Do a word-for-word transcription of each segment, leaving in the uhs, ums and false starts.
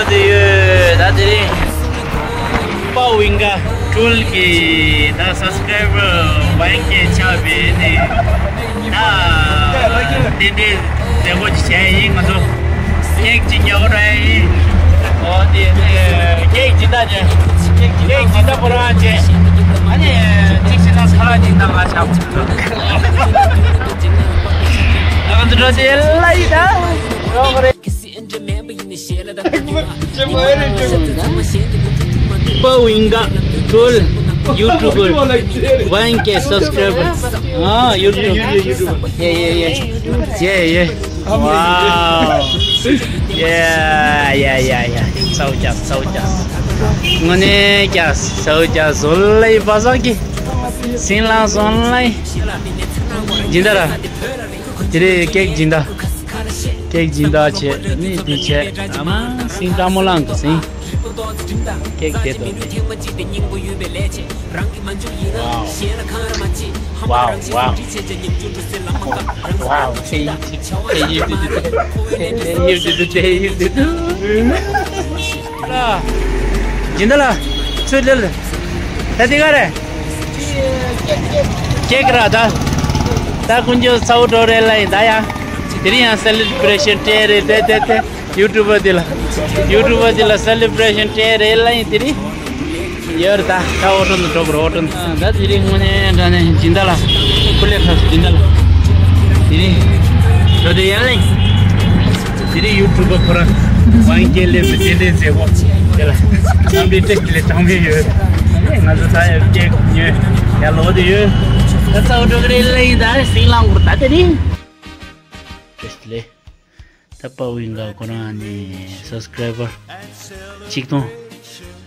དེ་ཡོད་ད། དེ་རིང་པ་ཝིང་ག་ཀྲུལ་གྱི་ད་སབ་སི་ཀྲའི་བར་ཝན་ཀེ་ཆགས་པའི་དེ་ད་རྟེན་འབྲེལ་མཛད་སྒོ་ཅིག་བྱས་ཡིན། ང་ཚོ་ཀེག་ཅིག་རྒྱག་གོ་འགྲོ་ཡ་ཡིན། ཨོ་དེ་ཀེག་སྦྱིན་བདག་ཅན། ཀེག་སྦྱིན་བདག་ཁོ་རང་བྱས། ཨ་ནི་ཅིག་སྦྱིན་བདག་ཁ་ལག་སྦྱིན་བདག་ང་ཆགས། ང་ཚོ་འགྲོ་དེ་ལ་ཡིན་ད། པ་ཝིང་ག་ཀྲུལ་ཡུ་ཊུབ་པར་ཝན་ཀེ་སབ་སི་ཀྲའི་བར། ཨ་ཡུ་ཊུབ། ཡེ་ཡེ་ཡེ་ཡེ་ཡེ། ཝའོ། ཡེ་ཡེ་ཡེ་ཡེ། སའུ་ཅག་སའུ་ཅག་དངོས་གནས་ཀྱང་སའུ་ཅག་བཟོ་ལེ་བ་ཟ་གི། སིང་ལང་སོང་ལེ། སྦྱིན་བདག་ར། དེ་རེད་ཀེག་སྦྱིན་བདག་ཀེག་སྦྱིན་བདག་བྱས་ནི་དེ་བྱས། ཨ་མ་སིང་སྤྲང་མོ་ལངས་གི་སིང་། ཀེག་དེ་དོ། ཝའོ་ཝའོ་ཝའོ། ཁྱེད་ཡིད་ཆེས་ཁྱེད་ཡིད་དུ་དུ་ཁྱེད་ཡིད་དུ་དུ་ཁྱེད་ཡིད་དུ་དུ། སྦྱིན་བདག་ལགས། ཚུར་སླེབས། ད་དེ་ག་རེད། ཀེག་ར་ད། ད་དཀོན་མཆོག་ཚ་བོ་འགྲོ་རེད་ལ་ཡིན་ད་ཡ། དེ་རིང་ཡང་སེ་ལེབ་རེ་ཤན་སྤྲད་རེད་དེ་དེ་དེ། ཡུ་ཊུབ་པ་དེ་ལ། ཡུ་ཊུབ་པ་དེ་ལ་སེ་ལེབ་རེ་ཤན་སྤྲད་རེད་ལ་ཡིན་དེ་རིང་། ཡོད་རེད་ད། ད་ཨོ་ཊོ་ནང་འགྲོ་དགོས་རེད་ཨོ་ཊོ་ནང་། ད་དེ་རིང་དངོས་གནས་དྲང་གནས་སྦྱིན་བདག་ལགས། སྐུ་ལས་ཁག་སྦྱིན་བདག་ལགས། དེ་རིང་། འགྲོ་དེ་ཡར་ལེན། དེ་རིང་ཡུ་ཊུབ་པ་ཁོ་རང་ཝན་ཀེ་སླེབས་པའི་རྟེན་འབྲེལ་མཛད་སྒོ་དེ་ལ་འཚམས་འདྲི་བཀྲ་ཤིས་བདེ་ལེགས་གྲངས་མེད་ཡོད། ང་ཚོ་ད་ཡང་སྐྱེལ་ཉོས་ཡར་ལོག་དེ་ཡོད། ད་ཚ་བོ་འགྲོ་གི་རེད་ལ་ཡིན་ད་སིང་ལང་གུར་ད་དེ་རིང་། བཀྲ་ཤིས་བདེ་ལེགས། ད་པ་ཝིང་ག་ཁོ་རང་ནི་སབ་སི་ཀྲའི་བར་གཅིག་སྟོང་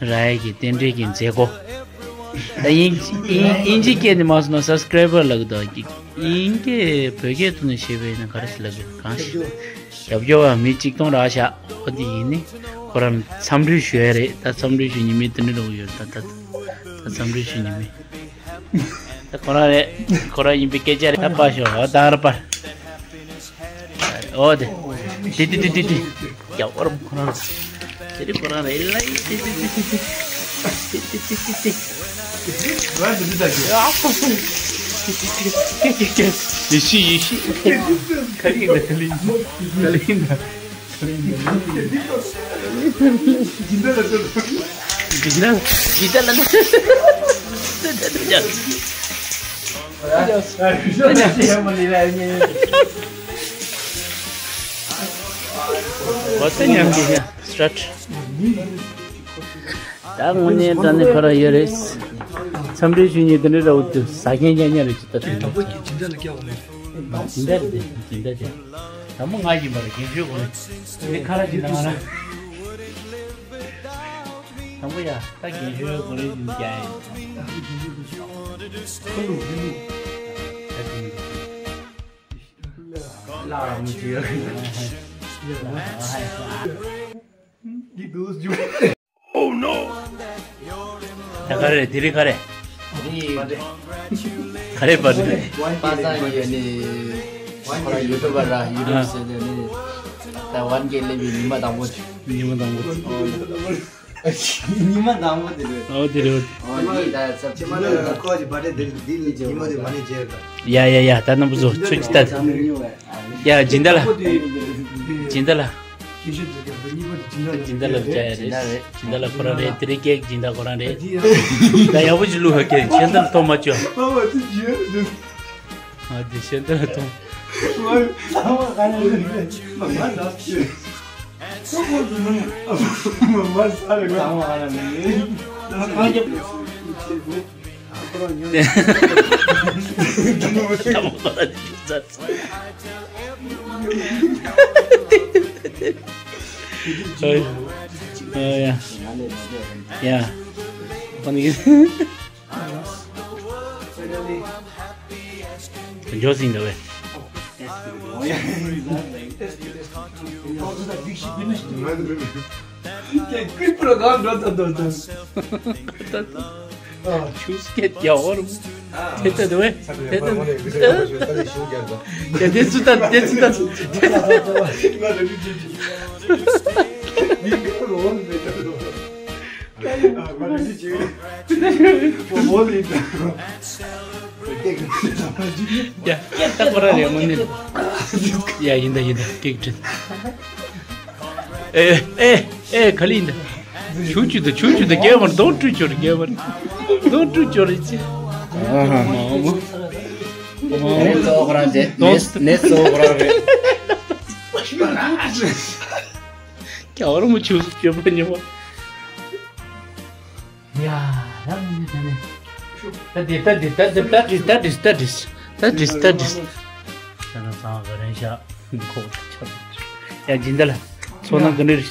རག་ཡས་ཀྱི་རྟེན་འབྲེལ་གྱི་མཛད་སྒོ། ད་དབྱིན་དབྱིན་དབྱིན་ཇི་སྐད་ནས་མ་སོང་ན་སབ་སི་ཀྲའི་བར་ལབ་ཀྱི་འདུག་དབྱིན་སྐད་བོད་སྐད་ཐོག་ནས་བཤད་པ་ཡིན་ན་ག་རེ་ཟེར་ལབ་དགོས་གང་ཞིག་རྒྱབ་སྐྱོར་བ་མི་གཅིག་སྟོང་རག་ཤག་ཨོ་དེ་ཡིན་ནི་ཁོ་རང་འཚམས་འདྲི་ཞུ་ཡ་རེད། ད་འཚམས་འདྲི་ཞུ་ཉི་མའི་དེ་འདྲ་འགྲོ་གི་ཡོད། ད་ད་ད་འཚམས་འདྲི་ཞུ་ཉི་མའི། ད་ཁོ་རང་རེད། ཁོ་རང་ཡིན་པའི་སྐད་ཆ་རེད། ད་པར་ཤོག་ཨོ་ད་ར་པར། ཨོ་དེ། དེ་དེ་དེ་དེ་དེ། ཡ་ཨོ་རམ་ཁོ་རང་རེད། དེ་རེད་ཁོ་རང་རེད་ལ་ཡི་དེ་དེ་དེ་དེ་དེ། ཡེ་ཤི་ཡེ་ཤི། ག་རེ་ཡིན་ད་ག་ལེ་ཡིན་ད། ག་ལེ་ཡིན་ད། འཇིག་རྟེན་འཇིག་རྟེན་ལ། ཨོ་ད་ཉམས་ཀྱི་ཡ་སྲ། ད་དངོས་གནས་དྲང་གནས་ཁོ་རང་ཡོད་རེད། འཚམས་འདྲི་ཞུ་མཁན་དེ་འདྲ་ར་འུ་ཚོ་ཟ་མཁན་རྐྱང་རྐྱང་རེད་ཅིག་ད་དེ་དང་པོ་གི་སྦྱིན་བདག་ལ་སྐྱེལ་བ་མེད། སྦྱིན་བདག་རེད་དེ་སྦྱིན་བདག་དེ། དང་པོ་ང་ཡིན་པ་རེད་རྒན་གཞོན་གོ་རེད། དེ་ཁ་ར་སྦྱིན་བདག་ང་རང་། དང་པོ་ཡ་ད་རྒན་གཞོན་གོ་རེད་སྦྱིན་བདག་ཡིན། ཁོ་ལུག་ཁོ་ལུག་ད་དེ་ཡིན། ལ་ར་མི་ཅི་ཡོད། འདི་དུས་རྒྱུ། Oh no! ད་ག་རེ་དེ་རིང་ག་རེ། ག་རེ་པར་ཏི། པ་སངས་ཡོད་ནི། ཁོ་རང་ཡུ་ཊུབ་པ་ར་ཡུ་ཊུབ་ཟེར་ནི། ད་ཝན་ཀེ་སླེབས་པའི་ཉི་མ་དང་པོ། ཉི་མ་དང་པོ། ཉི་མ་དང་པོ་དེ་རེད། ཨོ་དེ་རེད། ཨོ་ནི་ད་ཚབ་ཆེ་མ་ལ་ཁོ་ཅི་བ་ཏེ་དེ་ཉི་མ་དེ་མ་ནི་ཇེར་ད། ཡ་ཡ་ཡ་ད་རྣམ་པ་ཚོ་ཚུར་ཅི་ལྟ། ཡ་སྦྱིན་བདག་ལ། སྦྱིན་བདག་ལ། སྦྱིན་བདག་ལ་བྱ་ཡ་རེད། སྦྱིན་བདག་ལ་ཁོ་རང་རེད། དེ་རིང་ཀེག་སྦྱིན་བདག་ཁོ་རང་རེད། ད་ཡག་པོ་ཅིག་བླུགས་ཧ་ཀེ་ཤེས་ད་ལ་ཐོག་མ་བཅོས། ཨ་དེ་ཤེས་ད་ལ་ཐོག་ཡ། ཡ། འཇོག་ཟིན་འདུག་བས། ཆུ་སྐད་རྒྱག་འོར། དེ་ལྟ་འདུག་བས། དེ་ལྟ་འདུག་དེ་དེ་ཚུ་ལྟ་དེ་ཚུ་ལྟ། ཡ། ཡ། ད་ཁོ་ར་རེད་མོ་ནི། ཡ། ཡིན་ད་ཡིན་ད་ཀེག་དྲིན། ཨེ་ཨེ་ཨེ་ག་ལི་ཡིན་ད། ཆུ་ཆུ་ད་ཆུ་ཆུ་ད་རྒྱལ་བར་གདོང་བཀྲུས་ཆོར་རྒྱལ་བར། གདོང་བཀྲུས་ཆོར་རེད་ཅི། ཨ་ཧ། མ་མོ། ནས་གཙོ་བོ་ཁོ་རང་རེད། ནས་ནས་གཙོ་བོ་ཁོ་རང་རེད། རྒྱལ་བར་མོ་ཆུ་སྤྱོད་པ་ཉོ་བ། ཡ། ཡ་མི་ནི་ད་ནི། ད་དེ་ད་དེ་ད་དེ་ད་དེ་ད་དེ་ད་དེ་ད་དེ་ད་དེ། ཤ་ན་ཚང་ག་རན་ཤ། འདི་ཁོག་ཆ། ཡ་སྦྱིན་བདག་ལ། ཚོ་ན་ག་ནི་རེད།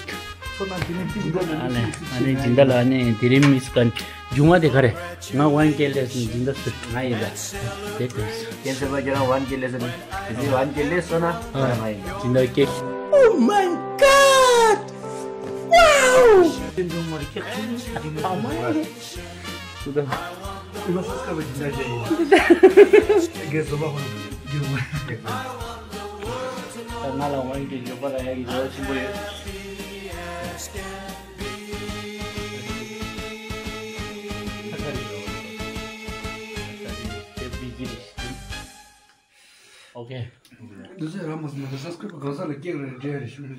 ཚོ་ན་ག་ནི་རེད། ཨ་ནི་ཨ་ནི་སྦྱིན་བདག་ལ་ཨ་ནི་དེ་རིང་མིས་ཀ་ནི་རྒྱུ་མ་དེ་ག་རེ། ང་ཝན་ཀེ་ལེ་སི་སྦྱིན་བདག་ཟེར་ང་ཡིན་ལ། དེ་དེ། ཀེ་སེ་པ་ཁྱེད་རང་ཝན་ཀེ་ལེ་སི་ནི། དེ་ཝན་ཀེ་ལེ་སི་ན་ང་ཡིན། སྦྱིན་བདག་ཀེ། Oh my God! Wow! ད་ང་ལ་ཝན་གྱི་འཇོག་པ་ལ་ཡ་གི་རེ་བ་ཆེན་པོ་ཡོད། ཨོ་ཁེ། འདི་ཚོ་རང་མ་སོང་ན་ས་སྐུད་པ་གང་ས་ལ་སྐྱེག་རེ་འདྲེ་རེ་ཞུ་རེ།